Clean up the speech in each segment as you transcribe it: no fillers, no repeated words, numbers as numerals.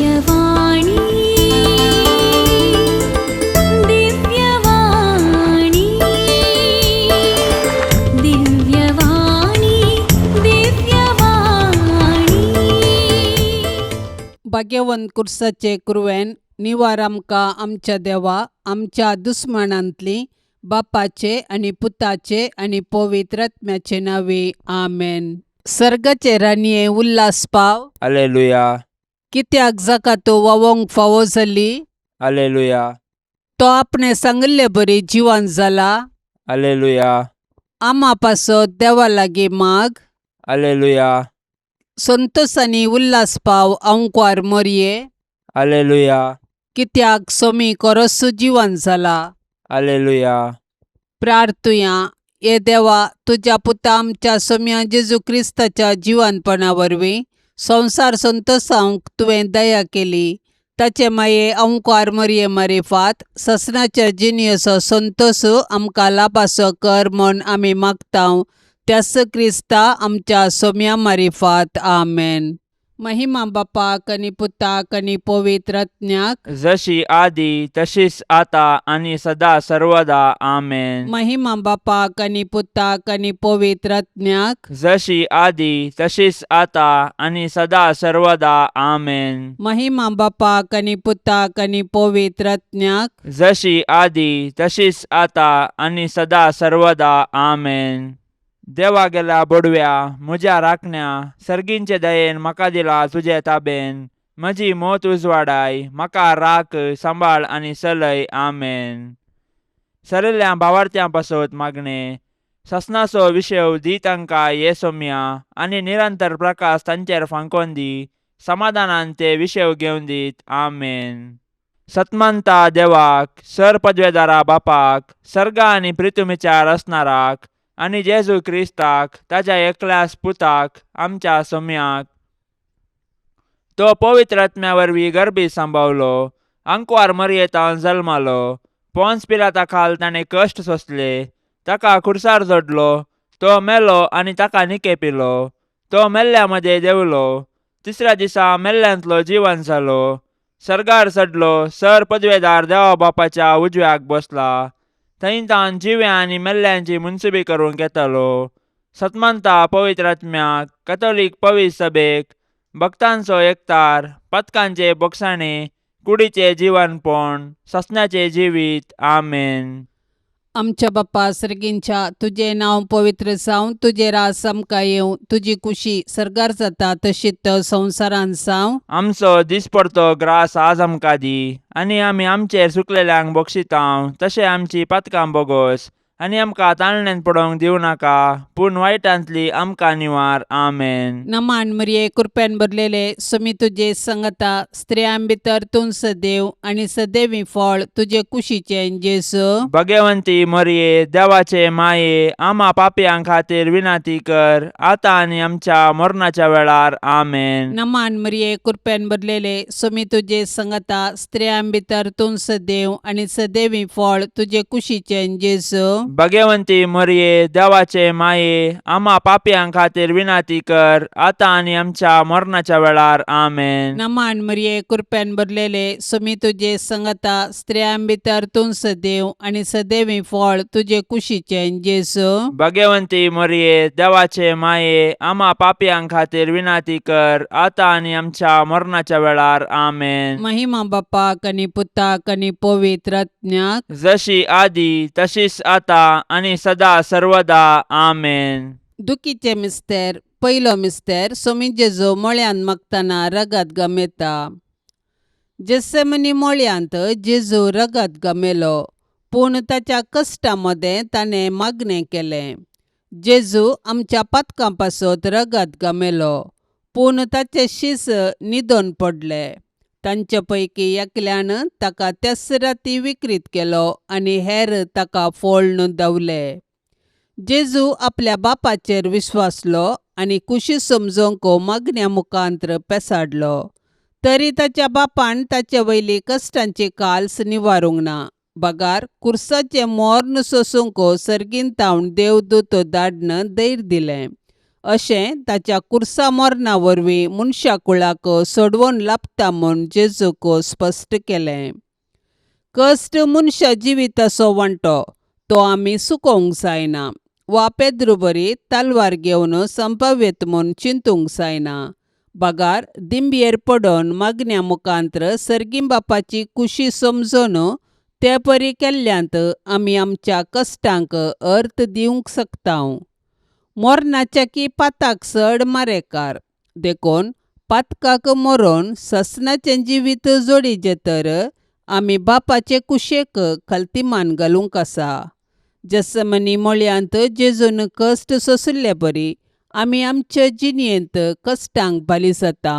दिव्यवाणी, दिव्यवाणी, दिव्यवाणी, दिव्यवाणी. भाग्यवंत कुर्साचे कुरवेन निवार आमकां आमच्या देवा आमच्या दुस्मानांतली बापाचे आनी पुताचे आनी पवित्र आत्म्याचे नांवे आमेन. सर्गाचे राणये उल्हास पाव. अलेलुया. कित्याक जाका तो वावोंक फावो जाली. अलेलुया. तो आपणे सांगिल्ले बरी जिवन जाला. अलेलुया. आमा पासत देवा लागीं माग. अलेलुया. संतोस आनी उल्हास पाव आंकवार मोरये. अलेलुया. कित्याक सोमी कोरस्सू जिवन जाला. अलेलुया. प्रार्थुया. हे देवा, तुज्या पुता आमच्या सोम्या जेजू क्रिस्ताच्या जिवनपणा वरवीं संवसार संतोसावंक तुवें दया केली. ताचे माये अंकार मरये मारिफात ससनाच्या जिणेचो संतोस आमकां लाभासो कर म्हूण आमी मागतांव त्यास क्रिस्ता आमच्या सोम्या मारिफात. आमेन. महिमा बापाक आनी पुताक आनी पवित्र आत्म्याक. जशी आदी तशीच आता आणि सदा सर्वदा. आमेन. महिमा बापाक आनी पुताक आनी पवित्र आत्म्याक. जशी आदी तशीच आता आणि सदा सर्वदा. आमेन. महिमा बापाक आनी पुताक आनी पवित्र आत्म्याक. जशी आदी तशीच आता आणि सदा सर्वदा. आमेन. देवा गेल्या बोडव्या म्हज्या राखण्या सर्गींचे दयेन म्हाका दिला तुजे ताबेन. म्हजी मोत उजवाडाय म्हाका राख सांबाळ आनी चलय. आमेन. सरिल्ल्या भावार्थ्यां पासत मागणें. ससनाचो विशेव दी तांकां ये सोम्या आनी निरंतर प्रकाश तांचेर फांकोन दी. समाधानान ते विशेव घेवन दीत. आमेन. सतमंता देवाक सर पदवेदारा बापाक सर्गा आनी प्रितुमीच्या रचणाराक आनी जेजू क्रिस्ताक ताज्या एकल्यास पुताक आमच्या सोम्याक तो पवित्र आत्म्या वरवीं गर्भी सांबावलो. आंकवार मरयेतान जल्मालो. पोन्स पिलाता खाल ताणें कश्ट सोंसले. ताका खुर्सार जोडलो. तो मेलो आनी ताका निकेपिलो. तो मेल्ल्या मदें देंवलो. तिसऱ्या दिसा मेल्ल्यांतलो जिवन जालो. सर्गार चडलो. सर पदवेदार देवा बापाच्या उजव्याक बसला. थंय तावन जिव्या आनी मेल्ल्यांची मुनसुबी करूंक येतालो. सतमंता पवित्र आत्म्याक कथोलीक पवित्र सभेक भक्तांचो एकतार पथकांचे बोगसाणे कुडीचे जिवनपण ससनाचें जिवीत. आमेन. आमच्या बाप्पा सर्गींच्या, तुजें नांव पवित्र जावं, तुजें रास आमकां येवं, तुजी कुशी सर्गार जाता तशीच संवसारांत जावं. आमचो दिसपडतो ग्रास आज आमकां दी आनी आमी आमचेर चुकलेल्यांक बक्षितांव तशें आमची पातकां बोगोस आनी आमकां ताळण्यांत पडोवंक दिवं नाका पूण वायटांतली आमकां निवार. आमेन. नमान मरिये, कृपेन भरलेले, सुमी तुजे संगता, स्त्रियां भितर तूं सदैव आनी सदैवी फळ तुजे कुशीचें जेजू. भगवंती मरये देवाचे माये आमा पापयां खातीर विनंती कर आतां आनी आमच्या मरणाच्या वेळार. आमेन. नमान मरिये, कृपेन भरलेले, सुमी तुजे संगता, स्त्रियां भितर तूं सदैव आनी सदैवी फळ तुजे कुशीचें जेजू. भगवंती मरये देवाचे माये आमा पापयां खातीर विनंती कर आतां आनी आमच्या मरणाच्या वेळार. आमेन. नमान मरिये, कृपेन भरलेले, सुमी तुजे संगता, स्त्रियां भितर तूं सदैव आनी सदैवी फळ तुजे कुशीचें जेजू. भगवंती मरये देवाचे माये आमा पापयां खातीर विनंती कर आतां आनी आमच्या मरणाच्या वेळार. आमेन. महिमा बापाक आनी पुताक आनी पवित्र आत्म्याक. जशी आदी तशीच आता आनी सदा सर्वदा. आमेन. दुखीचे मिस्तेर. पयलो मिस्तेर. सोमी जेजू मळ्यांत मागतना रगत गमेता. जेसेमनी मळ्यांत जेजू रगत गमेलो पूण ताच्या कश्टा मदें ताणें मागणें केलें. जेजू आमच्या पातकां पासत रगत गमेलो पूण ताचे शीस न्हिदोन पडले. तांचे पैकी एकल्यान ताका त्याच राती विक्रीत केलो आनी हेर ताका फोळ्ण धांवले. जेजू आपल्या बापाचेर विश्वासलो आनी कुशी समजोवंक मागण्या मुखांत्र पेसाडलो. तरी ताच्या बापान ताचे वयली कश्टांची काल्स निवारूंक ना बगार कुर्साचें मोर्न सोसूंक सर्गीन तावन देवदूत धाडन धैर्य दिलें. अशें ताच्या कुर्सा मरणा वरवीं मनशा कुळाक सोडवून लाबता म्हूण जेजूक स्पश्ट केलें. कश्ट मनशा जिविताचो वांटो, तो आमी चुकोवंक जायना वा पेद्रू बरी तलवार घेवन संभाव्यत म्हूण चिंतूंक जायना, बगार दिंबयेर पडून मागण्या मुखांत्र सर्गीं बापाची खुशी समजून ते परी केल्ल्यांत आमी आमच्या कश्टांक अर्थ दिवंक शकता. मरणाच्या की पाताक चड मारेकार, देखून पातकाक मरोन ससनाचें जिवीत जोडीचें तर आमी बापाचे कुशेक खलतीमान घालूंक आसा. जसमनी मळयांत जेजून कश्ट सोंशिल्ले बरी आमी आमचे जिणेंत कश्टांक बाली जाता.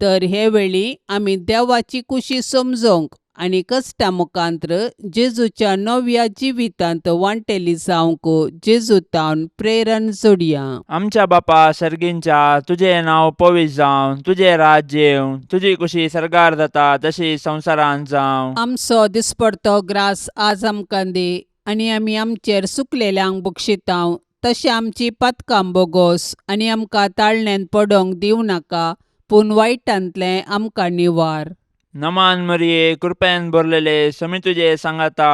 तर हे वेळी आमी देवाची कुशी समजूंक आनी कश्टां मुखांत्र जेजूच्या नव्या जिवितांत वांटेली जावंक जेजू तावन प्रेरण जोडया. आमच्या बापा सर्गींच्या, तुजें नांव पवित्र जावं, तुजें राज्य येवं, तुजी कुशी सर्गार जाता तशी संवसारांत जावं. आमचो दिसपडतो ग्रास आज आमकां दी आनी आमी आमचेर सुकलेल्यांक बक्षितांव तशें आमची पातकां बोगोस आनी आमकां ताळण्यांत पडोंक दिवं नाका, पूण वायटांतलें आमकां निवार. नमान मरिये, कृपेन भरलेले, समी तुजे सांगाता,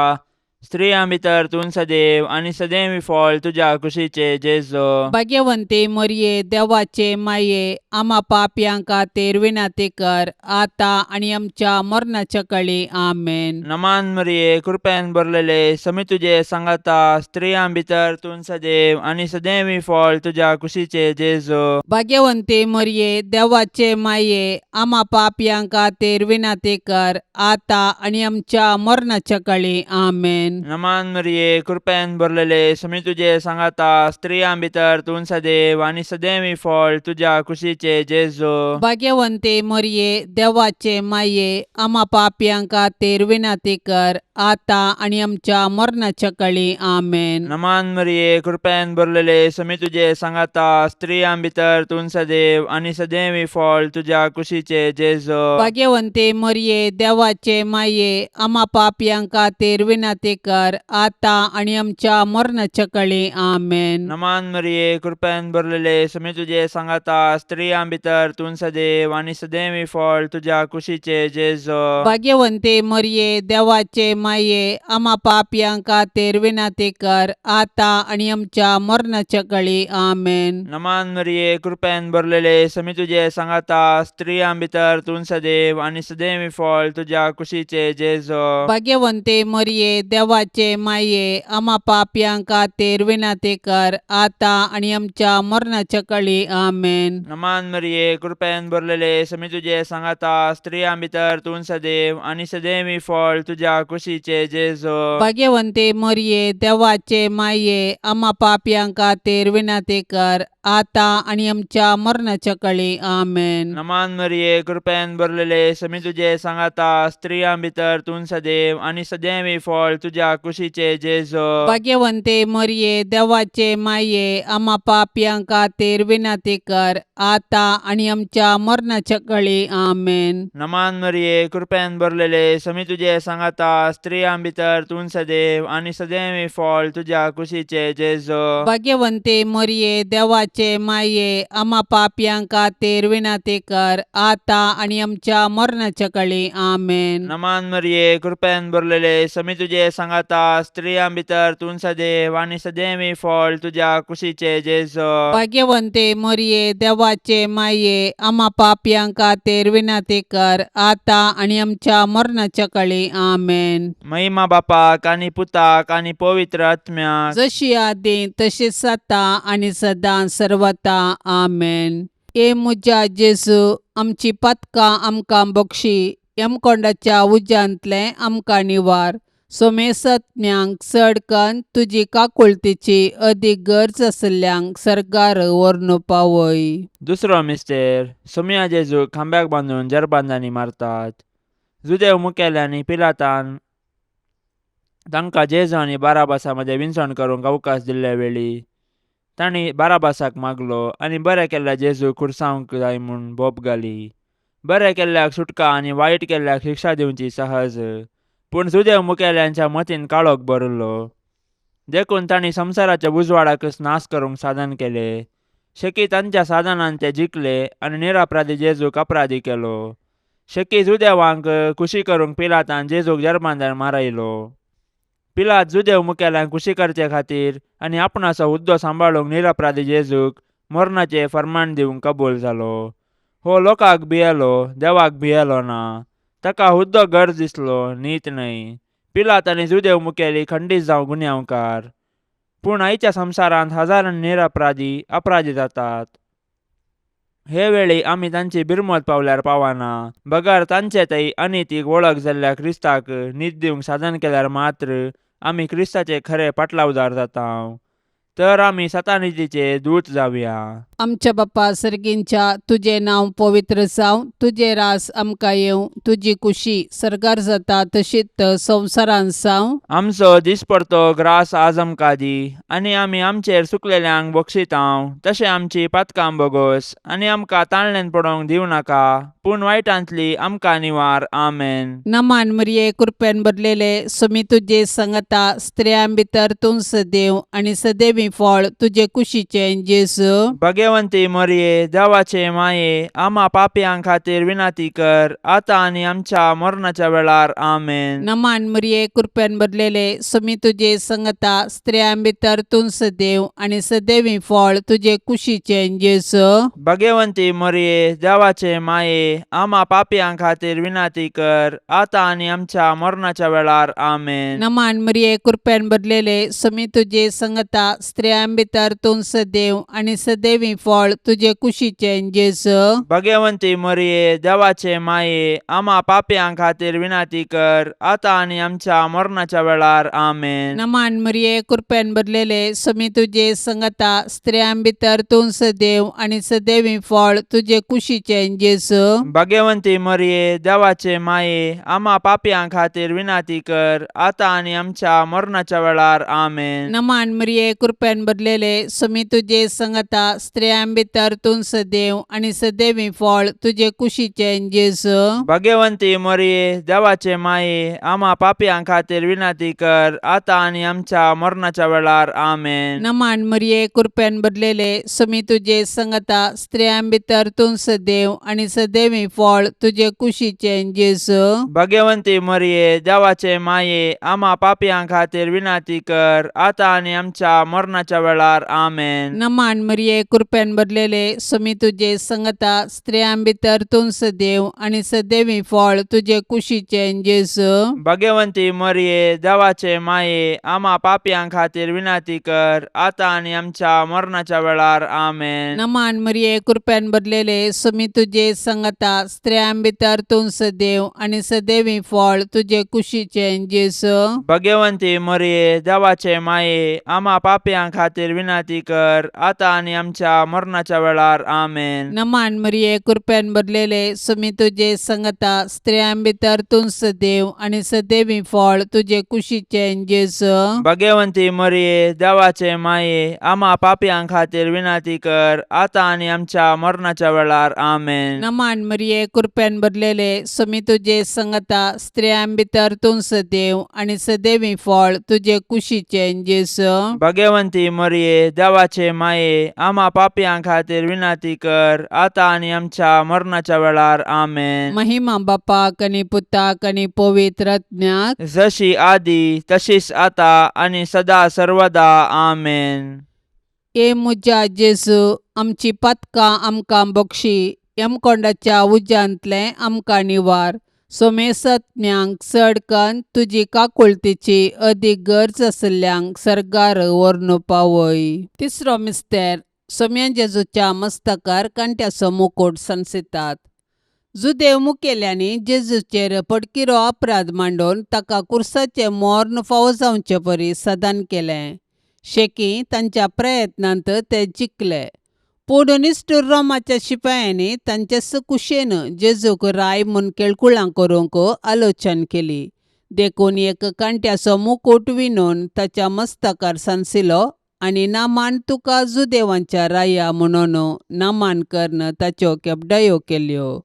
स्त्रियां भितर तूं सदैव आनी सदैव फळ तुज्या कुशीचे जेजो. भाग्यवंती मरिये, देवाचे माये, आमा पापयां खातीर विनंती कर, आतां आनी आमच्या मरणाच्या कळी. आमेन. नमान मरिये, कृपेन भरलेले, समी तुजे सांगाता, स्त्रियां भितर तूं सदैव आनी सदैव फळ तुज्या कुशीचे जेजो. भाग्यवंती मरिये, देवाचे माये, आमा पापयां खातीर विनंती कर, आतां आनी आमच्या मरणाच्या कळी. आमेन. नमान मरिये, कृपेन भरलेले, समी तुजे सांगाता, स्त्रियां भितर तूं सदैव आनी सदैव फळ तुज्या कुशीचे जेजो. भाग्यवंती मरिये, देवाचे माये, आमा पापयां खातीर विनंती कर, आतां आनी आमच्या मरणाच्या कळी. आमेन. नमान मरिये, कृपेन भरलेले, समी तुजे सांगाता, स्त्रियां भितर तूं सदैव आनी सदैव फळ तुज्या कुशीचे जेजो. भाग्यवंती मरिये, देवाचे माये, आमा पापयां खातीर विनंती कर, आतां आनी आमच्या मरणाच्या कळी. आमेन. नमान मरिये, कृपेन भरलेले, समी तुजे सांगाता, स्त्रियां भितर तूं सदैव आनी सदैव फळ तुज्या कुशीचे जेजो. भाग्यवंती मरिये, देवाचे माये, आमा पापयां खातीर विनंती कर, आतां आनी आमच्या मरणाच्या कळी. आमेन. नमान मरिये, कृपेन भरलेले, समी तुजे सांगाता, स्त्रियां भितर तूं सदैव आनी सदैव फळ तुज्या कुशीचे जेजो. भाग्यवंती मरिये, देवाचे माये, आमा पापयां खातीर विनंती कर, आतां आनी आमच्या मरणाच्या कळी. आमेन. नमान मरिये, कृपेन भरलेले, समी तुजे सांगाता, स्त्रियां भितर तूं सदैव आनी सदैव फळ तुज्या कुशीचे जेजो. भाग्यवंती मरिये, देवाचे माये, आमा पापयां खातीर विनंती कर, आतां आनी आमच्या मरणाच्या कळी. आमेन. नमान मरिये, कृपेन भरलेले, समी तुजे सांगाता, स्त्रियां भितर तूं सदैव आनी सदैव फळ तुज्या कुशीचे जेजो. भाग्यवंती मरिये, देवाचे माये, आमा पापयां खातीर विनंती कर, आतां आनी आमच्या मरणाच्या कळी. आमेन. नमान मरिये, कृपेन भरलेले, समी तुजे सांगाता, स्त्रियां भितर तूं सदैव आनी सदैव फळ तुज्या कुशीचे जेजो. भाग्यवंती मरिये, देवाचे माये, आमा पापयां खातीर विनंती कर, आतां आनी आमच्या मरणाच्या कळी. आमेन. नमान मरिये, कृपेन भरलेले, समी तुजे सांगाता, स्त्रियां भितर तूं सदैव आनी सदैव फळ तुज्या कुशीचे जेजो. भाग्यवंती मरिये, देवाचे माये, आमा पापयां खातीर विनंती कर, आतां आनी आमच्या मरणाच्या कळी. आमेन. महिमा बापाक आनी पुताक आनी पवित्र आत्म्याक, जशी आदी तशीच आतां आनी सदां सर्वता. आमेन. ए म्हज्या जेजू, आमची पातकां आमकां बक्षी, यमकोंडाच्या उज्यांतलें आमकां निवार, सोमेसत्म्यांक चड कन्न तुजी काकुळतीची अदीक गरज आशिल्ल्यांक सर्गार व्हरून पावय. दुसरो मिस्तेर. सोमया जेजूक खांब्याक बांदून जरबांदांनी मारतात. जुदेव मुखेल्यांनी पिलातान तांकां जेजू आनी बाराबासा मदें विनसण करूंक अवकाश दिल्ले वेळी तांणी बाराबासाक मागलो आनी बरें केल्ल्या जेजूक खुर्सावंक जाय म्हूण बोब घाली. बरें केल्ल्याक सुटका आनी वायट केल्ल्याक शिक्षा दिवची सहज, पूण जुदेव मुखेल्यांच्या मतीन काळोख भरिल्लो, देखून तांणी संवसाराच्या उजवाडाकच नाश करूंक साधन केलें. शेकी तांच्या साधनान ते जिखले आनी निरअपराधी जेजूक अपराधी केलो. शेकी जुदेवांक खुशी करूंक पिलातान जेजूक जर्मांदार मारायलो. पिलात जुदेव मुखेल्यांक खुशी करचे खातीर आनी आपणाचो हुद्दो सांबाळूंक निरअपराधी जेजूक मरणाचें फर्मान दिवंक कबूल जालो. हो लोकांक भियेलो, देवाक भियेलो ना. ताका हुद्दो गरज दिसलो, नीत न्हय. पिलात आनी जुदेव मुखेली खंडीत जावं गुन्यांवकार. पूण आयच्या संवसारांत हजारांनी निरअपराधी अपराधी जातात. हे वेळी आमी तांची बिरमत पावल्यार पावना, बगर तांचे थंय अनितीक वळख जाल्ल्या क्रिस्ताक नीत दिवंक साधन केल्यार मात्र आमी क्रिस्ताचे खरे पाटलावदार जाता. तर आमी सतानितीचे दूत जावया. आमच्या बापा सर्गींच्या, तुजें नांव पवित्र जावं, तुजें रास आमकां येवं, तुजी कुशी सर्गार जाता तशीच संवसारांत जावं. आमचो दिसपडतो ग्रास आज आमकां दी आनी आमी आमचेर चुकलेल्यांक बक्षितांव तशें आमची पातकां बोगोस आनी आमकां ताळण्यान पडोवंक दिवं नाका, पूण वायटांतली आमकां निवार. आमेन. नमान मरिये, कृपेन भरलेले, स्वामी तुजे संगता, स्त्रियां भितर तूं सदैव आनी सदैवी फळ तुजे कुशीचें जेजू. भगवंती मरिये, देवाचे माये, आमा पापयां खातीर विनंती कर, आतां आनी आमच्या मरणाच्या वेळार. आमेन. नमान मरिये, कृपेन भरलेले, स्वामी तुजे संगता, स्त्रियां भितर तूं सदैव आनी सदैवी फळ तुजे कुशीचें जेजू. भगवंती मरिये, देवाचे माये, आमा पापयां खातीर विनंती कर, आतां आनी आमच्या मरणाच्या वेळार. आमेन. नमान मरिये, कृपेन भरलेले, स्वामी तुजे संगता, स्त्रियां भितर तूं सदैव आनी सदैवी फळ तुजे कुशीचें जेजू. भगवंती मरिये, देवाचे माये, आमा पापयां खातीर विनंती कर, आतां आनी आमच्या मरणाच्या वेळार. आमेन. नमान मरिये, कृपेन भरलेले, स्वामी तुजे संगता, स्त्रियां भितर तूं सदैव आनी सदैवी फळ तुजे कुशीचें जेजू. भगवंती मरिये, देवाचे माये, आमा पापयां खातीर विनंती कर, आतां आनी आमच्या मरणाच्या वेळार. आमेन. नमान मरिये, कृपेन भरलेले, स्वामी तुजे संगता, स्त्रियां भितर तूं सदैव आनी सदैवी फळ तुजे कुशीचें जेजू. भगवंती मरिये, देवाचे माये, आमा पापयां खातीर विनंती कर, आतां आनी आमच्या मरणाच्या वेळार. आमेन. नमान मरिये, कृपेन भरलेले, स्वामी तुजे संगता, स्त्रियां भितर तूं सदैव आनी सदैवी फळ तुजे कुशीचें जेजू. भगवंती मरिये, देवाचे माये, आमा पापयां खातीर विनंती कर, आतां आनी आमच्या मरणाच्या वेळार. आमेन. नमान मरिये, कृपेन भरलेले, स्वामी तुजे संगता, स्त्रियां भितर तूं सदैव आनी सदैवी फळ तुजे कुशीचें जेजू. भगवंती मरिये, देवाचे माये, आमा पापयां खातीर विनंती कर, आतां आनी आमच्या मरणाच्या वेळार. आमेन. नमान मरिये, कृपेन भरलेले, स्वामी तुजे संगता, स्त्रियां भितर तूं सदैव आनी सदैवी फळ तुजे कुशीचें जेजू. भगवंती मरिये, देवाचे माये, आमा पापयां खातीर विनंती कर, आतां आनी आमच्या मरणाच्या वेळार. आमेन. नमान मरिये, कृपेन भरलेले, स्वामी तुजे संगता, स्त्रियां भितर तूं सदैव आनी सदैवी फळ तुजे कुशीचें जेजू. भगवंती मरिये, देवाचे माये, आमा पापयां खातीर विनंती कर, आतां आनी आमच्या मरणाच्या वेळार. आमेन. नमान मरिये, कृपेन भरलेले, स्वामी तुजे संगता, स्त्रियां भितर तूं सदैव आनी सदैवी फळ तुजे कुशीचें जेजू. भगवंती मरिये, देवाचे माये, आमा पापयां खातीर विनंती कर, आतां आनी आमच्या मरणाच्या वेळार. आमेन. महिमा बापाक आनी पुताक आनी पवित्र आत्म्याक, जशी आदी तशीच आता आनी सदा सर्वदा. आमेन. ए म्हज्या जेजू, आमची पातकां आमकां बक्षी, यमकोंडाच्या उज्यांतलें आमकां निवार, सोमेसत्म्यांक चड कन्न तुजी काकुळतीची अदीक गरज आशिल्ल्यांक सर्गार व्हरून पावय. तिसरो मिस्तेर, सोम्या जेजूच्या मस्तकार कांट्याचो मुकूट सांसितात. जुदेव मुखेल्यांनी जेजूचेर पडकिरो अपराध मांडून ताका कुर्साचें मर्ण फावो जावचे परी सदान केलें. शेकी तांच्या प्रयत्नांत ते जिखले, पूण निश्ठूर रोमाच्या शिपायांनी तांचेच कुशेन जेजूक राय म्हूण केळकुळां करूंक आलोचन केली. देखून एक कांट्याचो मुकूट विणून ताच्या मस्तकार सांसिलो आनी नामान तुका जुदेवांच्या राया म्हणून नामान करून ताच्यो केपडायो केल्यो.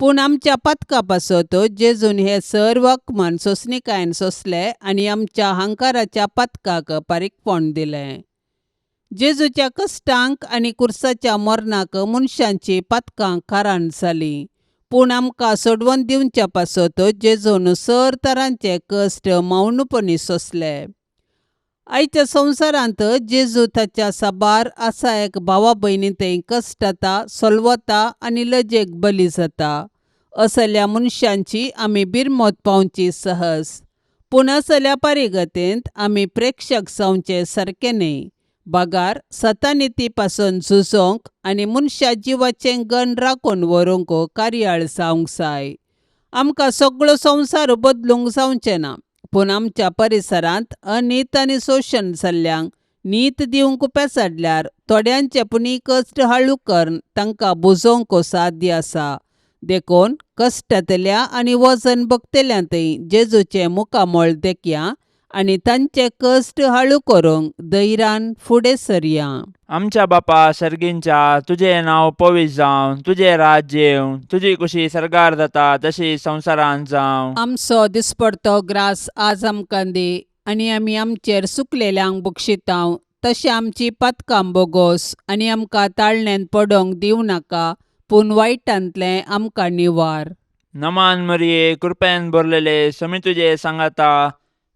पूण आमच्या पातका पासत जेजून हे सर्व अपमान सोंसणिकायेन सोंसले आनी आमच्या हंकाराच्या पातकाक पारीकपण दिलें. जेजूच्या कश्टांक आनी कुर्साच्या मरणाक मनशांची पातकां कारण जालीं पूण आमकां सोडवून दिवच्या पासत जेजून सर तरांचे कश्ट मौनपणी सोंसले. आयच्या संवसारांत जेजू ताच्या साबार आसा एक भावा भयणी थंय कश्टता सोलवता आनी लजेक बली जाता. असल्या मनशांची आमी बिरमत पावची सहज पूण असल्या परिगतेंत आमी प्रेक्षक जावचे सारकें न्हय बगार सतानिती पासून झुजोंक आनी मनशा जिवाचें गण राखून व्हरूंक कार्याळ जावंक जाय. आमकां सगळो संवसार बदलूंक जावचें ना पूण आमच्या परिसरांत अनीत आनी शोशण जाल्ल्यांक नीत दिवंक पेसाडल्यार थोड्यांचे पुणी कश्ट हाळू करून तांकां बुजोवंक साध्य आसा. देखून कश्टांतल्या आनी वजन भोगतल्या थंय जेजूचें मुखामळ देखया आनी तांचे कश्ट हाळू करूंक धैर्यान फुडें सरया. आमच्या बापा सर्गींच्या तुजें नांव पवित्र जावं, तुजें राज्य येवं, तुजी कुशी सर्गार जाता तशी संवसारांत जावं. आमचो दिसपडतो ग्रास आज आमकां दी आनी आमी आमचेर सुकलेल्यांक बक्षितांव तशें आमची पातकां बोगोस आनी आमकां ताळण्यांत पडोंक दिवं नाका पूण वायटांतलें आमकां निवार. नमान मरिये, कृपेन भरलेले, समी तुजे सांगाता,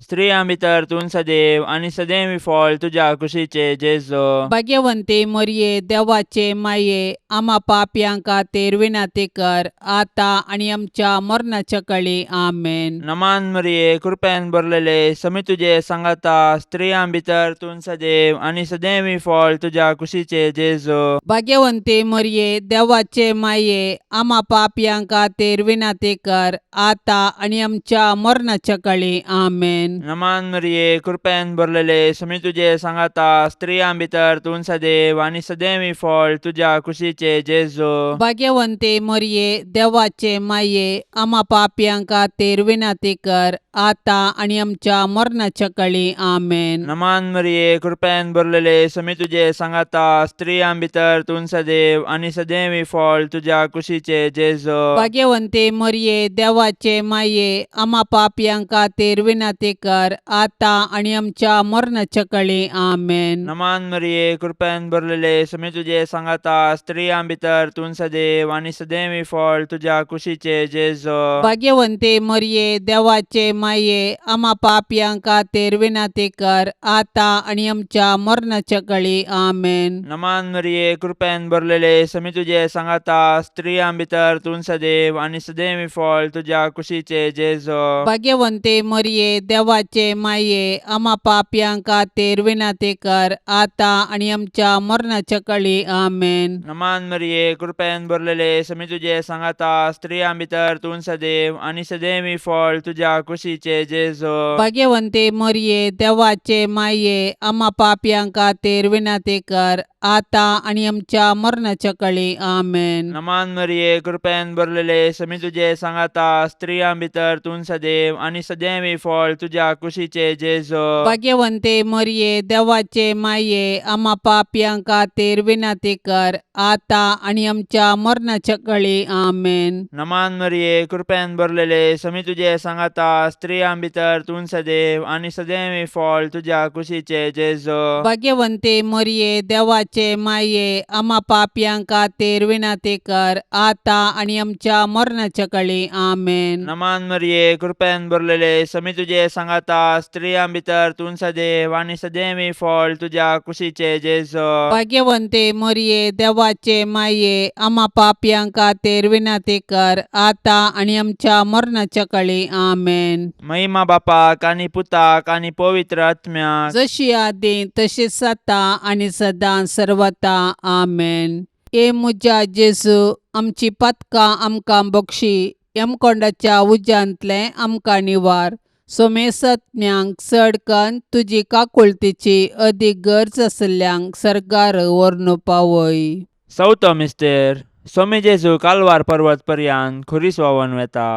स्त्रियां भितर तूं सदैव आनी सदैव फळ तुज्या कुशीचे जेजू. भाग्यवंती मरये देवाचे माये आमा पापयां खातीर विनंती कर आतां आनी आमच्या मरणाच्या कळी. आमेन. नमान मरिये, कृपेन भरलेले, समी तुजे सांगाता, स्त्रियां भितर तूं सदैव आनी सदैव फळ तुज्या कुशीचे जेजू. भाग्यवंती मरये देवाचे माये आमा पापयां खातीर विनंती कर आतां आनी आमच्या मरणाच्या कळी. आमेन. नमान मरिये, कृपेन भरलेले, समी तुजे सांगाता, स्त्रियां भितर तूं सदैव आनी सदैव फळ तुज्या कुशीचे जेजू. भाग्यवंती मरये देवाचे माये आमा पापयां खातीर विनंती कर आतां आनी आमच्या मरणाच्या कळी. आमेन. नमान मरिये, कृपेन भरलेले, समी तुजे सांगाता, स्त्रियां भितर तूं सदैव आनी सदैव फळ तुज्या कुशीचे जेजू. भाग्यवंती मरये देवाचे माये आमा पापयां खातीर विनंती कर आतां आनी आमच्या मरणाच्या कळी. आमेन. नमान मरिये, कृपेन भरलेले, समी तुजे सांगाता, स्त्रियां भितर तूं सदैव आनी सदैव फळ तुज्या कुशीचे जेजू. भाग्यवंती मरये देवाचे माये आमा पापयां खातीर विनंती कर आतां आनी आमच्या मरणाच्या कळी. आमेन. नमान मरिये, कृपेन भरलेले, समी तुजे सांगाता, स्त्रियां भितर तूं सदैव आनी सदैव फळ तुज्या कुशीचे जेजू. भाग्यवंती मरये देवाचे माये आमा पापयां खातीर विनंती कर आतां आनी आमच्या मरणाच्या कळी. आमेन. नमान मरिये, कृपेन भरलेले, समी तुजे सांगाता, स्त्रियां भितर तूं सदैव आनी सदैव फळ तुज्या कुशीचे जेजू. भाग्यवंती मरये देवाचे माये आमा पापयां खातीर विनंती कर आतां आनी आमच्या मरणाच्या कळी. आमेन. नमान मरिये, कृपेन भरलेले, समी तुजे सांगाता, स्त्रियां भितर तूं सदैव आनी सदैव फळ तुज्या कुशीचे जेजू. भाग्यवंती मरये देवाचे माये आमा पापयां खातीर विनंती कर आतां आनी आमच्या मरणाच्या कळी. आमेन. नमान मरिये, कृपेन भरलेले, समी तुजे सांगाता, स्त्रियां भितर तूं सदैव आनी सदैव फळ तुज्या कुशीचे जेजू. भाग्यवंती मरये देवाचे माये आमा पापयां खातीर विनंती कर आतां आनी आमच्या मरणाच्या कळी. आमेन. नमान मरिये, कृपेन भरलेले, समी तुजे सांगाता, स्त्रियां भितर तूं सदैव आनी सदैव फळ तुज्या कुशीचे जेजू. भाग्यवंती मरये देवाचे माये आमा पापयां खातीर विनंती कर आतां आनी आमच्या मरणाच्या कळी. आमेन. महिमा बापाक आनी पुताक आनी पवित्र आत्म्याक, जशी आदी तशीच आतां आनी सदां सर्वता. आमेन. ए म्हज्या जेजू आमची पातकां आमकां बक्षी यमकोंडाच्या उज्यांतलें आमकां निवार सोमेसत्म्यांक चड कन्न तुजी काकुळतीची अदीक गरज आशिल्ल्यांक सर्गार व्हरून पावय. चवथो मिस्तेर, सोमी जेजू कालवार पर्वत पर्यान खुरीस व्हांवन वेता.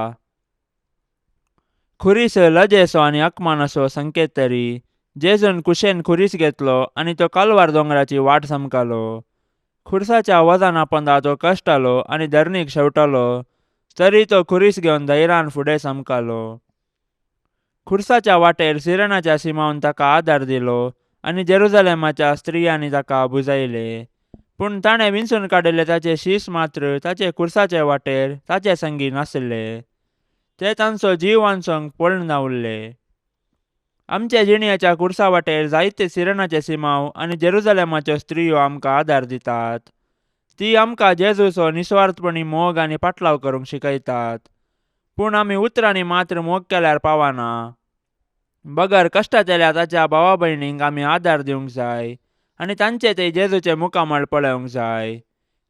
खुरीस लजेचो आनी अकमानाचो संकेत तरी जेजून कुशेन खुरीस घेतलो आनी तो कालवार दोंगराची वाट समकालो. खुरसाच्या वजना पोंदा तो कश्टालो आनी धरणीक शेवटालो तरी तो खुरीस घेवन धैर्यान फुडें समकालो. खुरसाच्या वाटेर सिरणाच्या सिमावन ताका आदार दिलो आनी जेरुजालेमाच्या स्त्रियांनी ताका बुजायले. पूण ताणें विंचून काडिल्ले ताचे शीस मात्र ताचे कुर्साचे वाटेर ताचे संगी नासले. ते तांचो जीव वांचोवंक पळून उरले. आमच्या जिणयाच्या कुर्सा वाटेर जायते सिरनाचे सिमांव आनी जेरुजालेमाच्यो स्त्रियो आमकां आदार दितात. ती आमकां जेजूचो निस्वार्थपणी मोग आनी पाटलाव करूंक शिकयतात. पूण आमी उतरांनी मात्र मोग केल्यार पावना. बगर कश्टांतल्या ताच्या भावा भयणींक आमी आदार दिवंक जाय आनी तांचे ते जेजूचे मुखामळ पळोवंक जाय.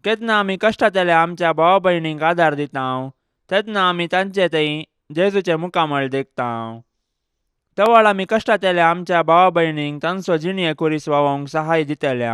केन्ना आमी कश्टांतल्या आमच्या भावा भयणींक आदार दिता तेन्ना आमी तांचे थंय जेजूचे मुखामळ देखता. तवळ आमी कश्टांतल्या आमच्या भावा भयणींक तांचो जिणये कुरीस वावोवंक सहाय दितले.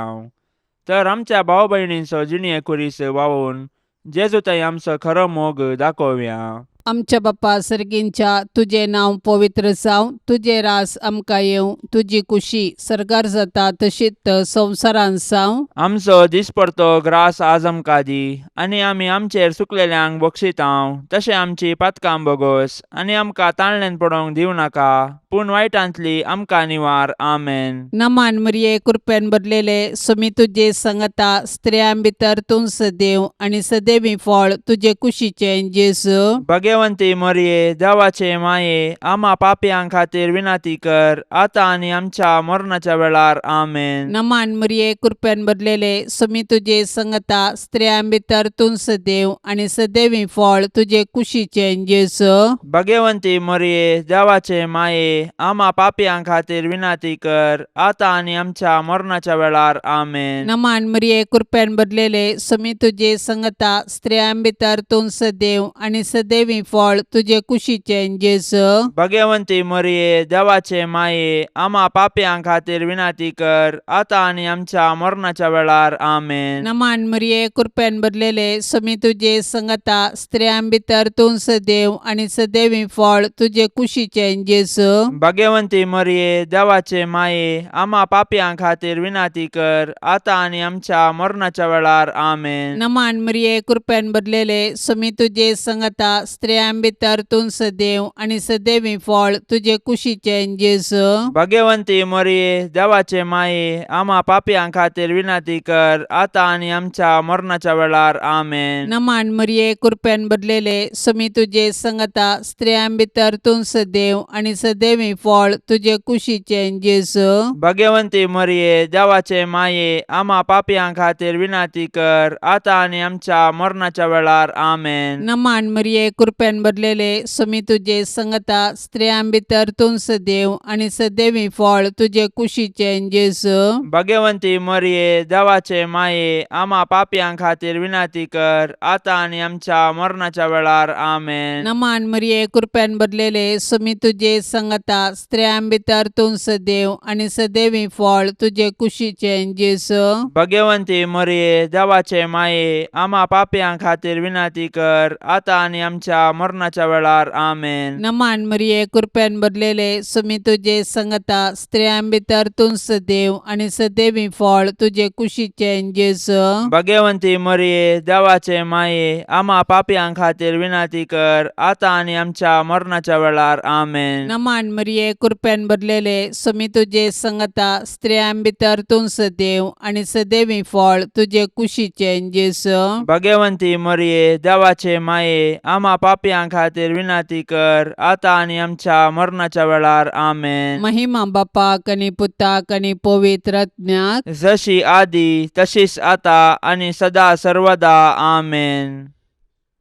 तर आमच्या भाव भयणींचो जिणये कुरीस वावोवन जेजू थंय आमचो खरो मोग दाखोवया. आमच्या बाप्पा सर्गींच्या, तुजें नांव पवित्र जावं, तुजें रास आमकां येवं, तुजी कुशी सर्गार जाता तशीच संवसारांत जावं. आमचो दिसपडतो ग्रास आज आमकां दी आनी आमी आमचेर सुकलेल्यांक बक्षितांव तशें आमची पातकां बोगोस आनी आमकां ताळण्यान पडोवंक दिवं नाका पूण वायटांतली आमकां निवार. आमेन. नमान मरिये, कृपेन भरलेले, सुमी तुजे संगता, स्त्रियां भितर तूं सदैव आनी सदैवी फळ तुजे कुशीचें जेजू. भगवंती मरिये, देवाचे माये, आमा पापयां खातीर विनंती कर आतां आनी आमच्या मरणाच्या वेळार. आमेन. नमान मरिये, कृपेन भरलेले, सुमी तुजे संगता, स्त्रियां भितर तूं सदैव आनी सदैवी फळ तुजे कुशीचें जेजू. भगवंती मरिये, देवाचे माये, आमा पापयां खातीर विनंती कर आतां आनी आमच्या मरणाच्या वेळार. आमेन. नमान मरिये, कृपेन भरलेले, सुमी तुजे संगता, स्त्रियां भितर तूं सदैव आनी सदैवी फळ तुजे कुशीचें जेजू. भगवंती मरिये, देवाचे माये, आमा पापयां खातीर विनंती कर आतां आनी आमच्या मरणाच्या वेळार. आमेन. नमान मरिये, कृपेन भरलेले, सुमी तुजे संगता, स्त्रियां भितर तूं सदैव आनी सदैवी फळ तुजे कुशीचें जेजू. भगवंती मरिये, देवाचे माये, आमा पापयां खातीर विनंती कर आतां आनी आमच्या मरणाच्या वेळार. आमेन. नमान मरिये, कृपेन भरलेले, सुमी तुजे संगता, स्त्रियां भितर तूं सदैव आनी सदैवी फळ तुजे कुशीचें जेजू. भगवंती मरिये, देवाचे माये, आमा पापयां खातीर विनंती कर आतां आनी आमच्या मरणाच्या वेळार. आमेन. नमान मरिये, कृपेन भरलेले, सुमी तुजे संगता, स्त्रियां भितर तूं सदैव आनी सदैवी फळ तुजे कुशीचें जेजू. भगवंती मरिये, देवाचे माये, आमा पापयां खातीर विनंती कर आतां आनी आमच्या मरणाच्या वेळार. आमेन. नमान मरिये, कृपेन भरलेले, सुमी तुजे संगता, स्त्रियां भितर तूं सदैव आनी सदैवी फळ तुजे कुशीचें जेजू. भगवंती मरिये, देवाचे माये, आमा पापयां खातीर विनंती कर आतां आनी आमच्या मरणाच्या वेळार. आमेन. नमान मरिये, कृपेन भरलेले, सुमी तुजे संगता, स्त्रियां भितर तूं सदैव आनी सदैवी फळ तुजे कुशीचें जेजू. भगवंती मरिये, देवाचे माये, आमा पापयां खातीर विनंती कर आतां आनी आमच्या मरणाच्या वेळार. आमेन. नमान मरिये, कृपेन भरलेले, सुमी तुजे संगता, स्त्रियां भितर तूं सदैव आनी सदैवी फळ तुजे कुशीचें जेजू. भगवंती मरिये, देवाचे माये, आमा पापयां खातीर विनंती कर आतां आनी आमच्या मरणाच्या वेळार. आमेन. नमान मरिये, कृपेन भरलेले, सुमी तुजे संगता, स्त्रियां भितर तूं सदैव आनी सदैवी फळ तुजे कुशीचें जेजू. भगवंती मरिये, देवाचे माये, आमा पापयां खातीर विनंती कर आतां आनी आमच्या मरणाच्या वेळार. आमेन. महिमा बापाक आनी पुताक आनी पवित्र आत्म्याक, जशी आदी तशीच आता आनी सदा सर्वदा. आमेन.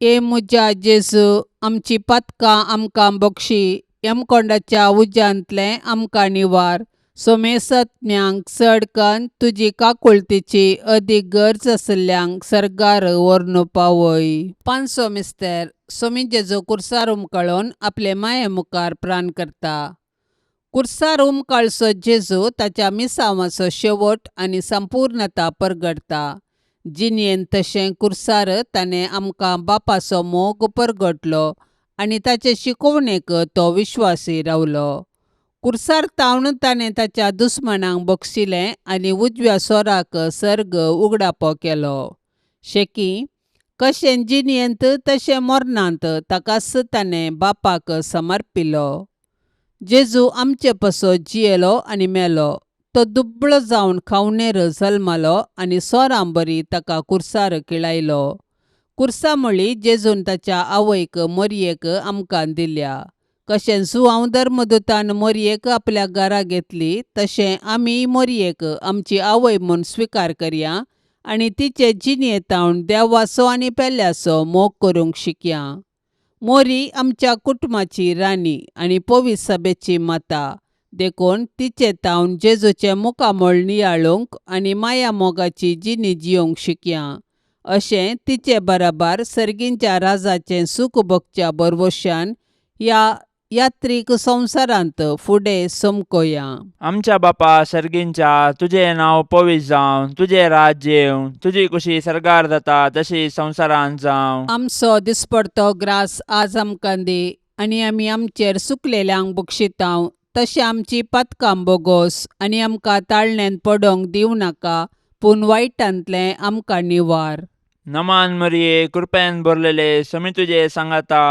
ए म्हज्या जेजू, आमची पातकां आमकां बक्षी, यमकोंडाच्या उज्यांतलें आमकां निवार, सोमेसत्म्यांक चड कन्न तुजी काकुळतीची अदीक गरज आशिल्ल्यांक सर्गार व्हरून पावय. पांचवो मिस्तेर, सोमी जेजू कुर्सार उमकळून आपले माये मुखार प्राण करता. कुर्सार उमकाळचो जेजू ताच्या मिसांवाचो शेवट आनी संपूर्णता परगटता. जिणेंत तशें कुर्सार ताणें आमकां बापाचो मोग परगटलो आनी ताचे शिकोवणेक तो विश्वासी रावलो. कुर्सार तावन ताणें ताच्या दुस्मानांक बक्षिलें आनी उजव्या सोराक सर्ग उगडापो केलो. शेकी कशें जिणेंत तशें मरणांत ताकाच ताणें बापाक समर्पिलो. जेजू आमचे पासत जियेलो आनी मेलो. तो दुबळो जावन खावणेर जल्मालो आनी सोरांबरी ताका कुर्सार किळायलो. कुर्सा म्हळी जेजून ताच्या आवयक मोरयेक आमकां दिल्या. कशें जुआंव धर्मदूतान मोरयेक आपल्या घरा घेतली तशें आमीय मोरयेक आमची आवय म्हूण स्विकार करया आनी तिचे जिणेंतावन देवाचो आनी पेल्याचो मोग करूंक शिकया. मोरी आमच्या कुटुंबाची राणी आनी पवित्र सभेची माता देखून तिचे तावन जेजूचें मुखामळ नियाळूंक आनी माया मोगाची जिणी जियोंक शिकया. अशें तिचे बराबर सर्गींच्या राजाचें सूख भोगच्या भरवशान ह्या यात्रीक संवसारांत फुडें समकोया. आमच्या बापा सर्गींच्या तुजें नांव पवित्र जावं, तुजें राज्य येवं, तुजी कुशी सर्गार जाता तशी संवसारांत जावं. आमचो दिसपडतो ग्रास आज आमकां दी आनी आमी आमचेर सुकलेल्यांक बक्षितांव तशें आमची पातकां बोगोस आनी आमकां ताळण्यांत पडोंक दिवं नाका पूण वायटांतलें आमकां निवार. नमान मरिये, कृपेन भरलेले, समी तुजे सांगाता,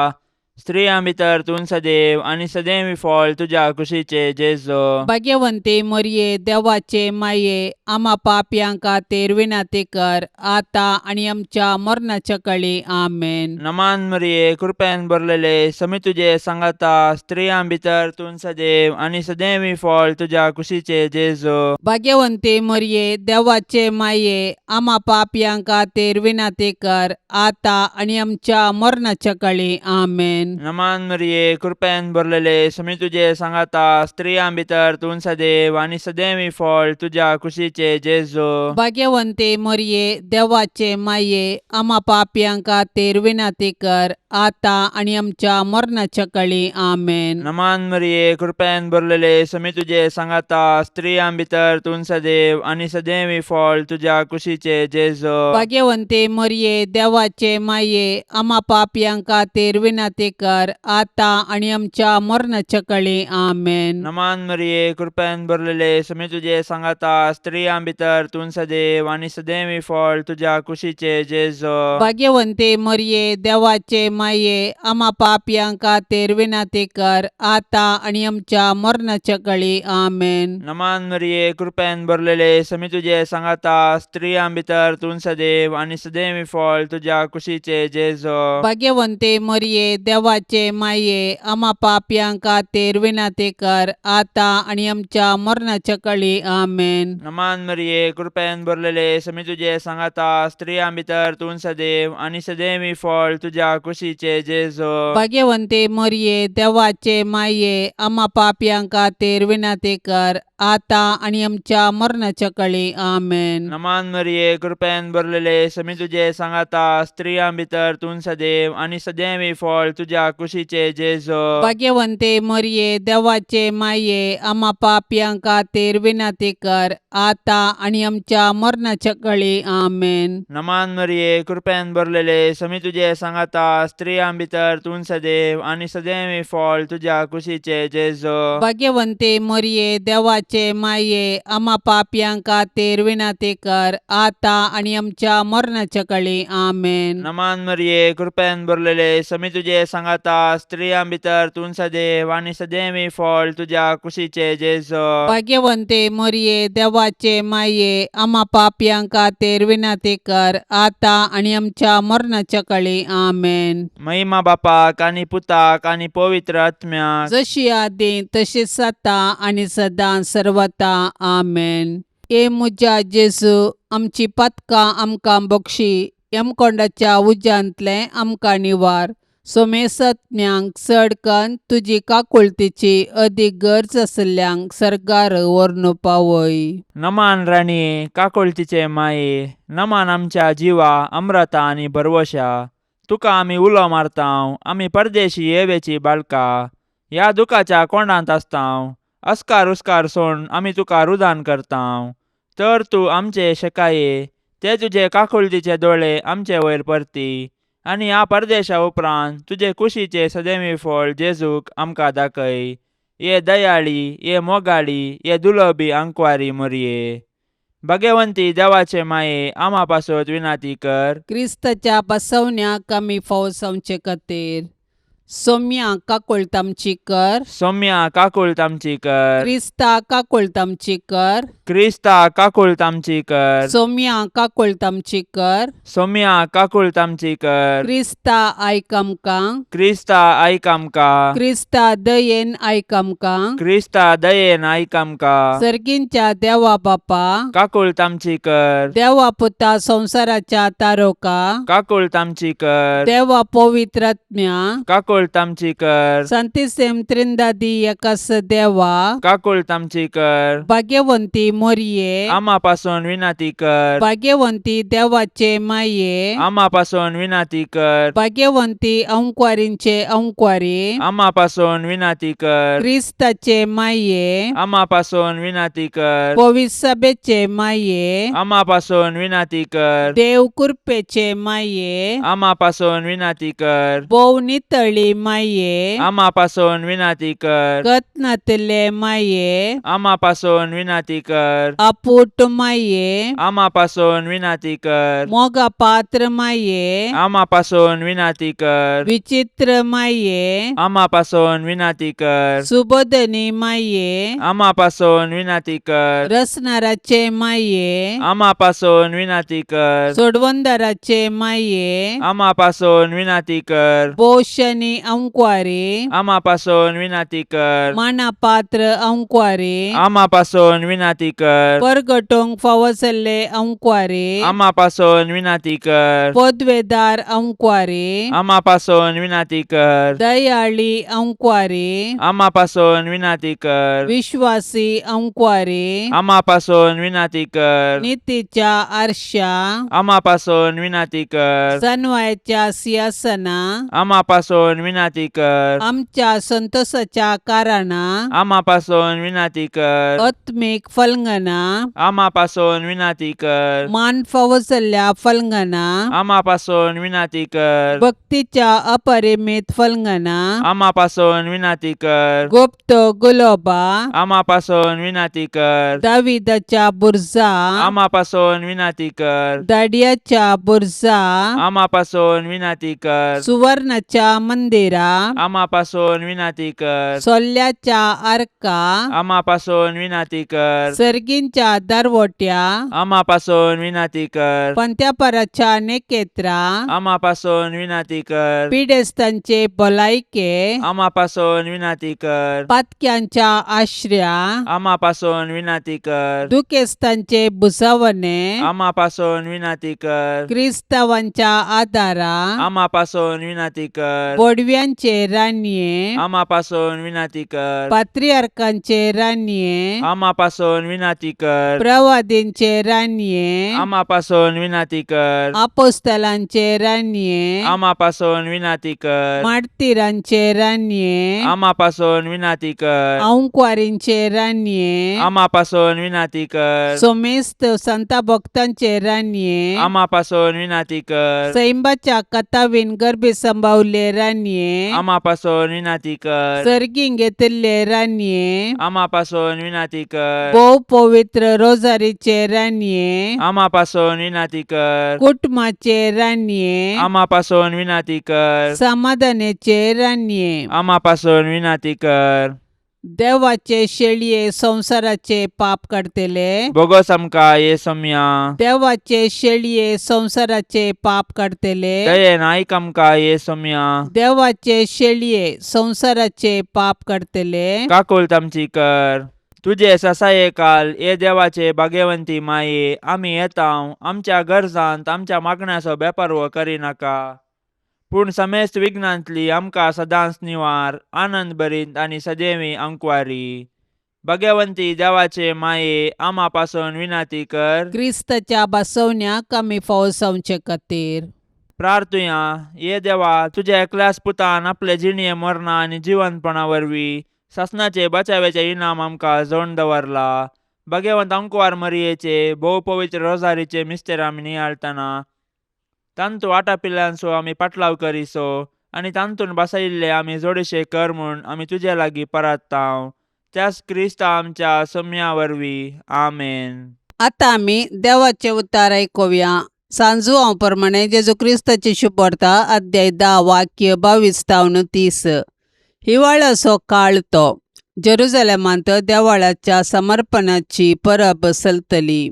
स्त्रियां भितर तूं सदैव आनी सदैव फळ तुज्या कुशीचे जेजू. भाग्यवंती मोरये, देवाचे माये, आमा पापयां खातीर विनंती कर आतां आनी आमच्या मरणाच्या कळी. आमेन. नमान मरिये, कृपेन भरलेले, समी तुजे सांगाता, स्त्रियां भितर तूं सदैव आनी सदैव फळ तुज्या कुशीचे जेजू. भाग्यवंती मोरये, देवाचे माये, आमा पापयां खातीर विनंती कर आतां आनी आमच्या मरणाच्या कळी. आमेन. नमान मरिये, कृपेन भरलेले, समी तुजे सांगाता, स्त्रियां भितर तूं सदैव आनी सदैव फळ तुज्या कुशीचे जेजू. भाग्यवंती मोरये, देवाचे माये, आमा पापयां खातीर विनंती कर आतां आनी आमच्या मरणाच्या कळी. आमेन. नमान मरिये, कृपेन भरलेले, समी तुजे सांगाता, स्त्रियां भितर तूं सदैव आनी सदैव फळ तुज्या कुशीचे जेजू. भाग्यवंती मोरये, देवाचे माये, आमा पापयां खातीर विनंती कर आतां आनी आमच्या मरणाच्या कळी. आमेन. नमान मरिये, कृपेन भरलेले, समी तुजे सांगाता, स्त्रियां भितर तूं सदैव आनी सदैव फळ तुज्या कुशीचे जेजू. भाग्यवंती मोरये, देवाचे माये, आमा पापयां खातीर विनंती कर आतां आनी आमच्या मरणाच्या कळी. आमेन. नमान मरिये, कृपेन भरलेले, समी तुजे सांगाता, स्त्रियां भितर तूं सदैव आनी सदैव फळ तुज्या कुशीचे जेजू. भाग्यवंती मोरये, देवाचे माये, आमा पापयां खातीर विनंती कर आतां आनी आमच्या मरणाच्या कळी. आमेन. नमान मरिये, कृपेन भरलेले, समी तुजे सांगाता, स्त्रियां भितर तूं सदैव आनी सदैव फळ तुज्या कुशीचे जेजू. भाग्यवंती मोरये, देवाचे माये, आमा पापयां खातीर विनंती कर आतां आनी आमच्या मरणाच्या कळी. आमेन. नमान मरिये, कृपेन भरलेले, समी तुजे सांगाता, स्त्रियां भितर तूं सदैव आनी सदैव फळ तुज्या कुशीचे जेजू. भाग्यवंती मोरये, देवाचे माये, आमा पापयां खातीर विनंती कर आतां आनी आमच्या मरणाच्या कळी. आमेन. नमान मरिये, कृपेन भरलेले, समी तुजे सांगाता, स्त्रियां भितर तूं सदैव आनी सदैव फळ तुज्या कुशीचे जेजू. भाग्यवंती मोरये, देवाचे माये, आमा पापयां खातीर विनंती कर आतां आनी आमच्या मरणाच्या कळी. आमेन. नमान मरिये, कृपेन भरलेले, समी तुजे सांगाता, स्त्रियां भितर तूं सदैव आनी सदैव फळ तुज्या कुशीचे जेजू. भाग्यवंती मोरये, देवाचे माये, आमा पापयां खातीर विनंती कर आतां आनी आमच्या मरणाच्या कळी. आमेन. महिमा बापाक आनी पुताक आनी पवित्र आत्म्याक, जशी आदी तशीच आतां आनी सदां सर्वता. आमेन. ए म्हज्या जेजू, आमची पातकां आमकां बक्षी, यमकोंडाच्या उज्यांतलें आमकां निवार, सोमेसत्म्यांक चड कन्न तुजी काकुळतीची अदीक गरज आशिल्ल्यांक सर्गार व्हरून पावय. नमान राणये, काकुळतीचे माये, नमान आमच्या जिवा अमृता आनी भरवशा, तुका आमी उलो मारतांव, आमी परदेशी येवेची बाळका, ह्या दुखाच्या कोंडांत आसतांव, अस्कार उस्कार सोड आमी तुका रुदान करतांव, तर तूं आमचे शेकाये, ते तुजे काकुळतीचे दोळे आमचे वयर परती आनी ह्या परदेशा उपरांत तुजे कुशीचे सदैवी फळ जेजूक आमकां दाखय. ये दयाळी, ये मोगाळी, ये दुलबी आंकवारी मोरये, भाग्यवंती देवाचे माये, आमा पासत विनाती कर. क्रिस्ताच्या बसवण्याक आमी फावो जावचे खातीर. सोम्या काकुळट आमची कर. सोम्या काकुळट आमची कर. क्रिस्ता काकुळट आमची कर. क्रिस्ता काकुळट आमची कर. सोम्या काकुळट आमची कर. सोम्या काकुळट आमची कर. क्रिस्ता आयक आमकां. क्रिस्ता आयक आमकां. क्रिस्ता दयेन आयक आमकां. क्रिस्ता दयेन आयक आमकां. सर्गींच्या देवा बापा, काकुळट आमची कर. देवा पुता संवसाराच्या तारोका, काकुळट आमची कर. देवा पवित्रात्म्या, काकुळट आमची कर. संतिसेम त्रिंदादी एकास देवा, काकुळट आमची कर. भाग्यवंती मोरये, आमा पासून विनंती कर. भाग्यवंती देवाचे माये, आमा पासून विनंती कर. भाग्यवंती अंकवारींचे अंकवारी, आमा पासून विनंती कर. क्रिस्ताचे माये, आमा पासून विनंती कर. पविसभेचे माये, आमा पासून विनंती कर. देव कृपेचे माये, आमा पासून विनंती कर. भोव नितळी माये, आमा पासून विनंती कर. गतनातले माये, आमा पासून विनंती कर. आपूट माये, आमा पासून विनंती कर. मोगा पात्र माये, आमा पासून विनंती कर. विचित्र माये, आमा पासून विनंती कर. सुबोधनी माये, आमा पासून विनंती कर. रसनाराचे माये, आमा पासून विनंती कर. सोडवंदाराचे माये, आमा पासून विनंती कर. पोषणी अंकवारी, आमा पासून विनंती कर. मानापात्र अंकवारी, आमा पासून विनंती कर. परगटोंक फावो जाल्ले अंकवारी, आमा पासून विनंती कर. पदवेदार अंकवारी, आमा पासून विनंती कर. दयाळी अंकवारी, आमा पासून विनंती कर. विश्वासी अंकवारी, आमा पासून विनंती कर. नितीच्या आरशा, आमा पासून विनंती कर. सनवायच्या सिंहासना, आमा पासून विनंती कर. आमच्या संतोषाच्या कारणा, आमा पासून विनंती कर. आत्मीक फलंगना, आमा पासून विनंती कर. मान फावो जाल्ल्या फलंगना, आमा पासून विनंती कर. भक्तीच्या अपरिमित फलंगना, आमा पासून विनंती कर. गुप्त गुलोबा, आमा पासून विनंती कर. दाविदाच्या बुरजा, आमा पासून विनंती कर. दाडियाच्या बुरजा, आमा पासून विनंती कर. सुवर्णाच्या मंदिरा, आमा पासून विनंती कर. सोल्ल्याच्या आर्का, आमा पासून विनंती कर. सर्गींच्या दरवट्या, आमा पासून विनंती कर. पंत्यापराच्या नेकेत्रा, आमा पासून विनंती कर. पिडेस्तांचे भलायके, आमा पासून विनंती कर. पातक्यांच्या आश्र्या, आमा पासून विनंती कर. दुखेस्तांचे भुजावणे, आमा पासून विनंती कर. क्रिस्तावांच्या आदारा, आमा पासून विनंती कर. बोडव्यांचे रानये, आमा पासून विनंती कर. पात्रियार्कांचे रानये, आमा पासून विनंती कर. प्रवादींचे रानये, आमा पासून विनंती कर. आपोस्तलांचे रानये, आमा पासून विनंती कर. मार्तिरांचे रानये, आमा पासून विनंती कर. अंकवारींचे रानये, आमा पासून विनंती कर. सोमेस्त संता भक्तांचे रानये, आमा पासून विनंती कर. सैंबाच्या कथावीन गर्भी संभावले रानये, आमा पासून विनंती कर. सर्गीं घेतिल्ले रानये, आमा पासून विनंती कर. भोव पवित्र रोजारीचे रानये, आमा पासून विनंती कर. कुटुंबाचे रानये, आमा पासून विनंती कर. समाधानाचे रानये, आमा पासून विनंती कर. देवाचे शेळये संवसाराचे पाप काडतले, बोगस आमकां ये सोम्या. देवाचे शेळये संवसाराचे पाप काडतले, दयेन आयक आमकां ये सोम्या. देवाचे शेळये संवसाराचे पाप काडतले, काकुळट आमची कर. तुजे ससाये काल ये देवाचे भाग्यवंती माये, आमी येता आमच्या गरजांत आमच्या मागण्याचो बेपर्व करिनाका, पूण समेस्त विघ्नांतली आमकां सदांच निवार, आनंद भरीत आनी सदैवी अंकवारी. भाग्यवंती देवाचे माये, आमा पासून विनंती कर. क्रिस्ताच्या बसवण्याक आमी फावो जावचे खातीर. प्रार्थुया. ये देवा, तुज्या एकल्याच पुतान आपले जिणये मरणा आनी जिवंतपणा वरवीं सासणाचे बचाव्याचे इनाम आमकां जोडून दवरला. भाग्यवंत अंकवार मरियेचे भोव पवित्र रोजारीचे मिस्तेर आमी नियाळतना तांतू आटापिल्ल्यांचो आमी पाटलाव करिसो आनी तांतून बसयिल्ले आमी जोडशे कर म्हूण आमी तुजे लागीं परत्तांव, त्याच क्रिस्ता आमच्या सम्या वरवीं. आमेन. आतां आमी देवाचें उतार आयकुया. सांजुआंव प्रमाणे जेजू क्रिस्ताची शुभवार्ता अध्याय 10 वाक्य 22 तावन 30. हिवाळ्याचो काळ तो. जेरुजलेमांत देवाळाच्या समर्पणाची परब चलतली.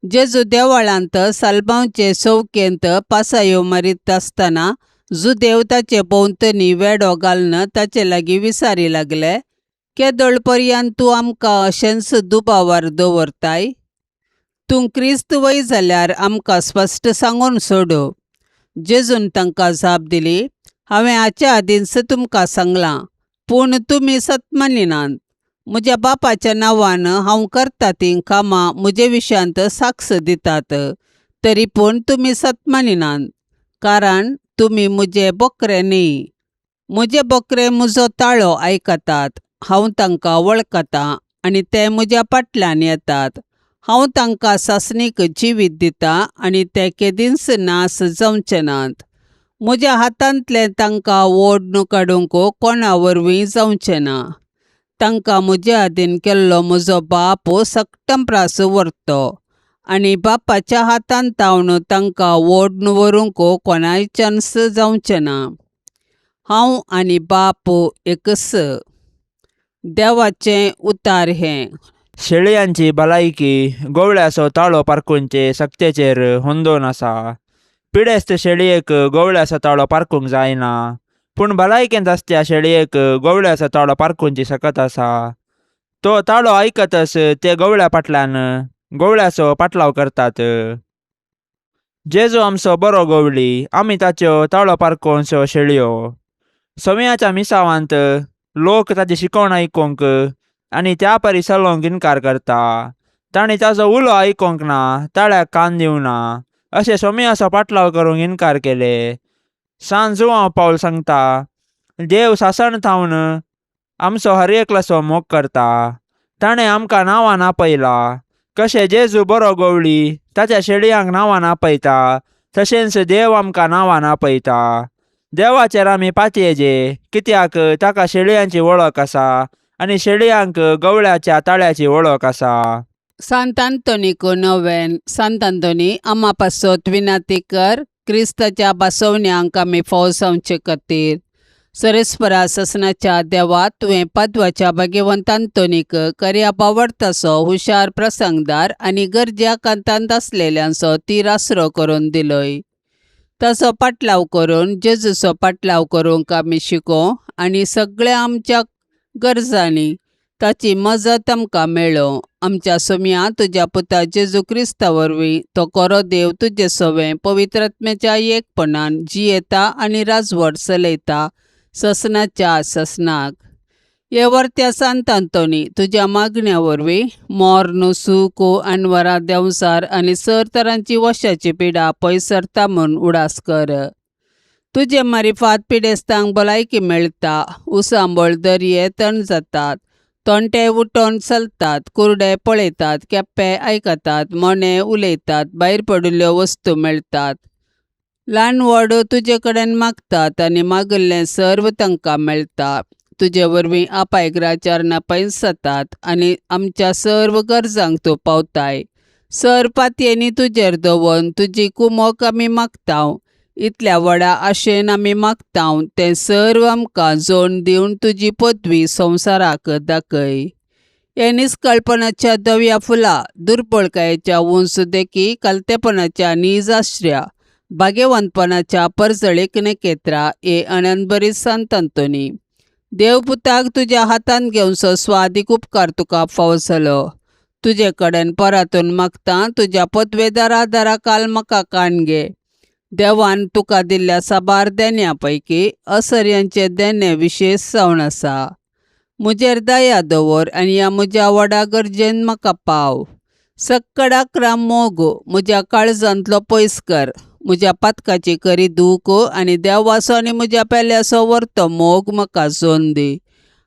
जेजू देवळांत साल्बांवचे चौकेंत पासायो मारीत आसतना जुदेव ताचे भोंवतणी वेडो घालून ताचे लागीं विचारी लागले, केदोळ पर्यंत तूं आमकां अशेंच दुबावार दवरताय? तूं क्रिस्त वय जाल्यार आमकां स्पश्ट सांगून सोडू. जेजून तांकां जाप दिली, हांवें हाचे आदींच तुमकां सांगलां, पूण तुमी सत्मानिनात. म्हज्या बापाच्या नांवान हांव करता तीं कामां म्हजे विशयांत साक्ष दितात, तरी पूण तुमी सत्मानिनात, कारण तुमी म्हजे बोकरे न्ही. म्हजे बोकरे म्हजो ताळो आयकतात, हांव तांकां वळखतां आनी ते म्हज्या फाटल्यान येतात. हांव तांकां सासणीक जिवीत दितां आनी ते केदींच नाश जावचे नात. म्हज्या हातांतलें तांकां ओडून काडूंक कोणा वरवीं जावचें ना. तांकां म्हजे आदीन केल्लो म्हजो बाप सगटम प्रास व्हरतो आनी बापाच्या हातांत तावन तांकां ओडून व्हरूंक कोणायच्यानच जावचें ना. हांव आनी बाप एकच. देवाचें उतार हें. शेळयांची भलायकी गोवळ्याचो ताळो पारखुंचे सक्तेचेर होंदोन आसा. पिडेस्त शेळयेक गोवळ्याचो ताळो पारखूंक जायना, पूण भलायकेंत आसत्या शेळयेक गोवळ्याचो ताळो पारखुंची सकत आसा. तो ताळो आयकतच ते गोवळ्या फाटल्यान गोवळ्याचो पाटलाव करतात. जेजू आमचो बरो गोवळी, आमी ताच्यो ताळो पारखूनच्यो शेळयो. सोम्याच्या मिसावांत लोक ताची शिकवण आयकूंक आनी त्या परी चलोवंक इनकार करता. तांणी ताचो उलो आयकूंक ना, ताळ्याक कान दिवना, अशें सोम्याचो पाटलाव करूंक इनकार केले. सान जुआंव पावल सांगता, देव सासण थावन आमचो हर एकल्याचो मोग करता. ताणें आमकां नांवान आपयला. कशें जेजू बरो गोवळी ताच्या शेळयांक नांवान आपयता, तशेंच देव आमकां नांवान आपयता. देवाचेर आमी पातयेजे, कित्याक ताका शेळयांची वळख आसा आनी शेळयांक गवळ्याच्या ताळ्याची वळख आसा. सांत आंतोनीक नोवेन. सांत आंतोनी, आमा पासत विनाती कर, क्रिस्ताच्या बासवण्यांक आमी फावो जावचे खातीर. सरेस्परा ससनाच्या देवा, तुवें पदवाच्या भाग्यवंत आंतोनीक कर्या पावडताचो हुशार प्रसंगदार आनी गरज्या कांतांत आसलेल्यांचो तीर आसरो करून दिलोय. ताचो पाटलाव करून जेजूचो पाटलाव करूंक आमी शिको आनी सगळ्या आमच्या गरजांनी ताची मजत आमकां मेळो. आमच्या सोम्या तुज्या पुता जेजू क्रिस्ता वरवीं, तो कोरो देव तुजे सोवें पवित्रात्म्याच्या एकपणान जियेता आनी राजवट चलयता ससनाच्या ससनाक. हे वर्त्या सांत आंतोनी, तुज्या मागण्या वरवीं मोर्न सूख अनवरा देंवचार आनी सर तरांची वशाची पिडा पयस सरता म्हूण उडास कर. तुजे मारिफात पिडेस्तांक भलायकी मेळटा, उसांबळ दर्ये तण जातात, तोंटे उठोन चलतात, कुरडे पळयतात, केप्पे आयकतात, मोने उलयतात, भायर पडिल्ल्यो वस्तू मेळटात. ल्हान व्हड तुजे कडेन मागतात आनी मागिल्लें सर्व तांकां मेळटा. तुजे वरवीं आपायग्राचारणां पयस जातात आनी आमच्या सर्व गरजांक तूं पावताय. सर पातयेनी तुजेर दवरून तुजी कुमोक आमी मागता. इतल्या व्हडा आशेन आमी मागता तें सर्व आमकां जोड दिवन तुजी पदवी संवसाराक दाखय. हे निस्कळपणाच्या धव्या फुलां, दुर्बळकायेच्या उंच देखी, कालतेपणाच्या नीज आश्र्या, भाग्यवंतपणाच्या परजळीक नखेत्रां, हे अनंतभरीत सांत आंतोनी, देवपुताक तुज्या हातांत घेवचो स्वादीक उपकार तुका फावो जालो. तुजे कडेन परातून मागता, तुज्या पदवेदार आदारा काल म्हाका कान घे. देवान तुका दिल्ल्या साबार देण्या पैकी असर्यांचें देणें विशेश जावन आसा. म्हजेर दया दवर आनी ह्या म्हज्या व्हडा गरजेन म्हाका पाव. सक्कडाक्रा मोग म्हज्या काळजांतलो पयस कर. म्हज्या पातकाची करी दूख आनी देवाचो आनी म्हज्या पेल्याचो व्हरतो मोग म्हाका जोन दी.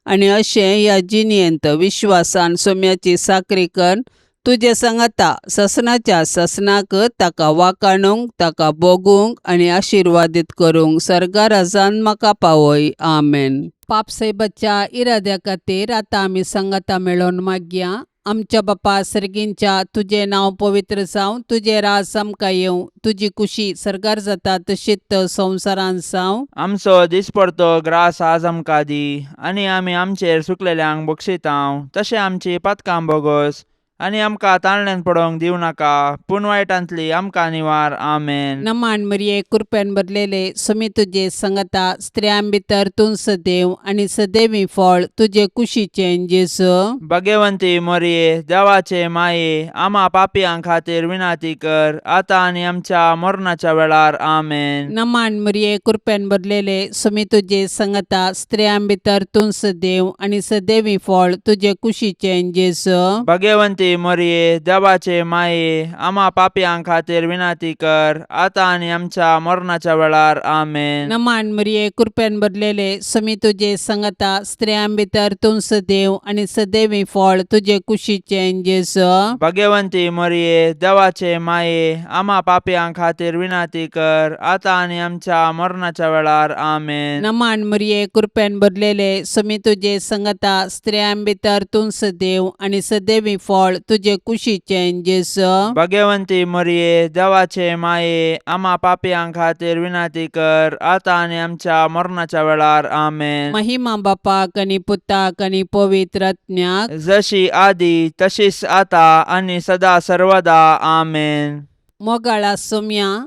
आनी अशें ह्या जिणेंत विश्वासान सोम्याची साकरी कर तुजे सांगाता ससनाच्या ससनाक ताका वाकाणूंक, ताका भोगूंक आनी आशिर्वादीत करूंक सर्गाराजान म्हाका पावय. आमेन. पापसाहेबाच्या इराद्या खातीर आतां आमी सांगाता मेळोवन मागया. आमच्या बापा सर्गींच्या तुजें नांव पवित्र जावं, तुजें राज आमकां येवं, तुजी कुशी सर्गार जाता तशीच संवसारांत जावं. आमचो दिसपडतो ग्रास आज आमकां दी आनी आमी आमचेर सुकलेल्यांक बक्षितांव तशें आमची पातकां बोगोस आनी आमकां ताळण्यान पडोवंक दिवं नाका पूण वायटांतली आमकां निवार. आमेन. नमान मरिये, कृपेन भरलेले, सुमी तुजे संगता, स्त्रियां भितर तूं सदैव आनी सदैवी फळ तुजे कुशीचें जेजू. भगवंती मोरये, देवाचे माये, आमा पापयां खातीर विनाती कर आतां आनी आमच्या मरणाच्या वेळार. आमेन. नमान मरिये, कृपेन भरलेले, सुमी तुजे संगता, स्त्रियां भितर तूं सदैव आनी सदैवी फळ तुजे कुशीचें जेजू. भगवंती मोरये, देवाचे माये, आमा पापयां खातीर विनाती कर आतां आनी आमच्या मरणाच्या वेळार. आमेन. नमान मरिये, कृपेन भरलेले, सुमी तुजे संगता, स्त्रियां भितर तूं सदैव आनी सदैवी फळ तुजे कुशीचें जेजू. भगवंती मोरये, देवाचे माये, आमा पापयां खातीर विनाती कर आतां आनी आमच्या मरणाच्या वेळार. आमेन. नमान मरिये, कृपेन भरलेले, सुमी तुजे संगता, स्त्रियां भितर तूं सदैव आनी सदैवी फळ तुजे कुशीचें जेजू. भगवंती मोरये, देवाचे माये, आमा पापयां खातीर विनाती कर आतां आनी आमच्या मरणाच्या वेळार. आमेन. महिमा बापाक आनी पुताक आनी पवित्र आत्म्याक, जशी आदी तशीच आता आनी सदा सर्वदा. आमेन. मोगाळा सोम्या,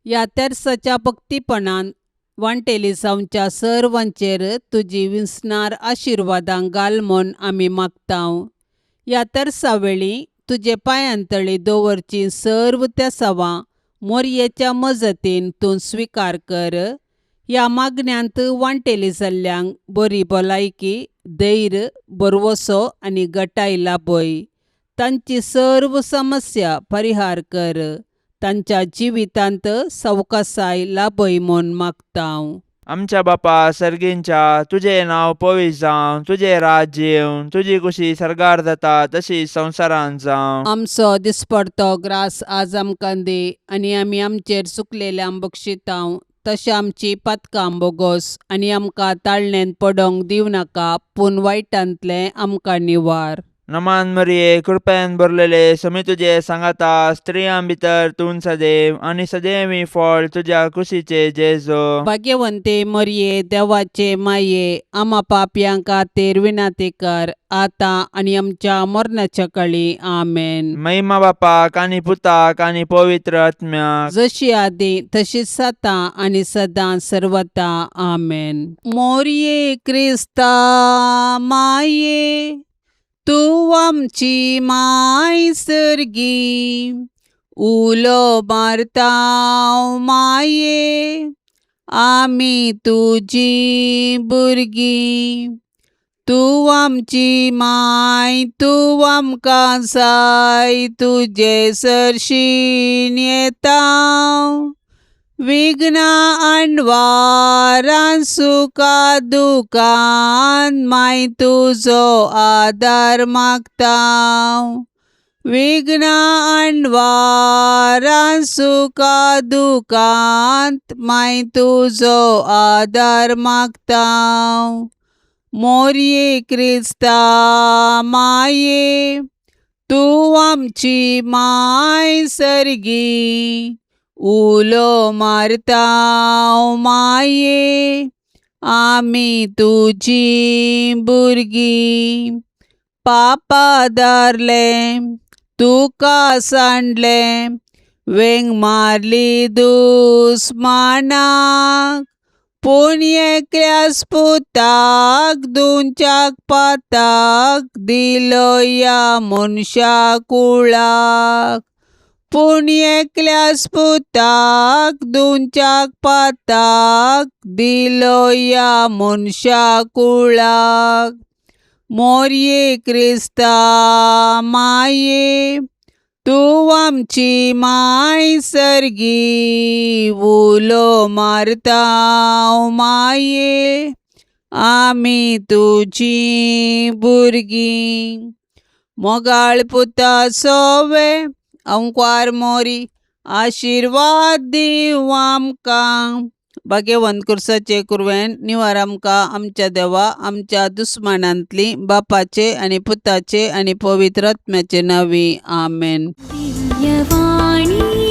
ह्या तेर्साच्या भक्तीपणान वांटेली जावच्या सर्वांचेर तुजी विसणार आशिर्वादां घाल म्हूण आमी मागतांव. ह्या तेर्सा वेळी तुजे पांयांतळी दवरची सर्व तेसावां मोरयेच्या मजतीन तूं स्विकार कर. ह्या मागण्यांत वांटेली जाल्ल्यांक बरी भलायकी, धैर्य, भरवसो आनी गटाय लाभय. तांची सर्व समस्या परिहार कर. तांच्या जिवितांत सवकासाय लाभय म्हूण मागतांव. आमच्या बापा सर्गींच्या, तुजें नांव पवित्र जावं, तुजें राज्य येवं, तुजी कुशी सर्गार जाता तशी संवसारांत जावं. आमचो दिसपडतो ग्रास आज आमकां दी आनी आमी आमचेर चुकलेल्यांक बक्षितांव तशें आमची पातकां बोगोस आनी आमकां ताळणेंत पडोंक दिवं नाका पूण वायटांतलें आमकां निवार. नमान मरिये, कृपेन भरलेले, समी तुजे सांगाता, स्त्रियां भितर तूं सदैव आनी सदैवी फळ तुज्या कुशीचे जेजो. भाग्यवंते मरिये, देवाचे माये, आमा पापयां खातीर विनाती कर आतां आनी आमच्या मरणाच्या कळी. आमेन. महिमा बापाक आनी पुताक आनी पवित्र आत्म्याक, जशी आदी तशीच आतां आनी सदां सर्वता. आमेन. मोरये क्रिस्ता माये, तूं आमची माय सर्गी, उलो मारता माये, आमी तुजी भुरगीं. तूं आमची माय, तूं आमकां जाय, तुजे सरशीन येता. विघ्नां अणवारान सुखा दुखान माय तुजो आदार मागता. विघ्नां अणवारान सुखा दुखांत माय तुजो आदार मागता. मोरये क्रिस्ता माये, तूं आमची माय सर्गी, उलो मारता माये, आमी तुजी भुरगीं. पापा धरले तुका सांडले, वेंग मारली दुस्मानाक, पूण एकल्याच पुताक दोनच्याक पाताक दिलो ह्या मनशा कुळाक. पूण एकल्याच पुताक दोनच्याक पाताक दिलो ह्या मनशा कुळाक. मोरये क्रिस्ता माये, तूं आमची माय सर्गी, उलो मारता माये, आमी तुजी भुरगीं. मोगाळ पुता सोवे अंकवार मोरी, आशिर्वाद दीव आमकां. भाग्यवंत कुर्साचे कुरवेन निवार आमकां आमच्या देवा आमच्या दुस्मानांतली बापाचे आनी पुताचे आनी पवित्र आत्म्याचे नांवी आमेन. दिव्यवाणी.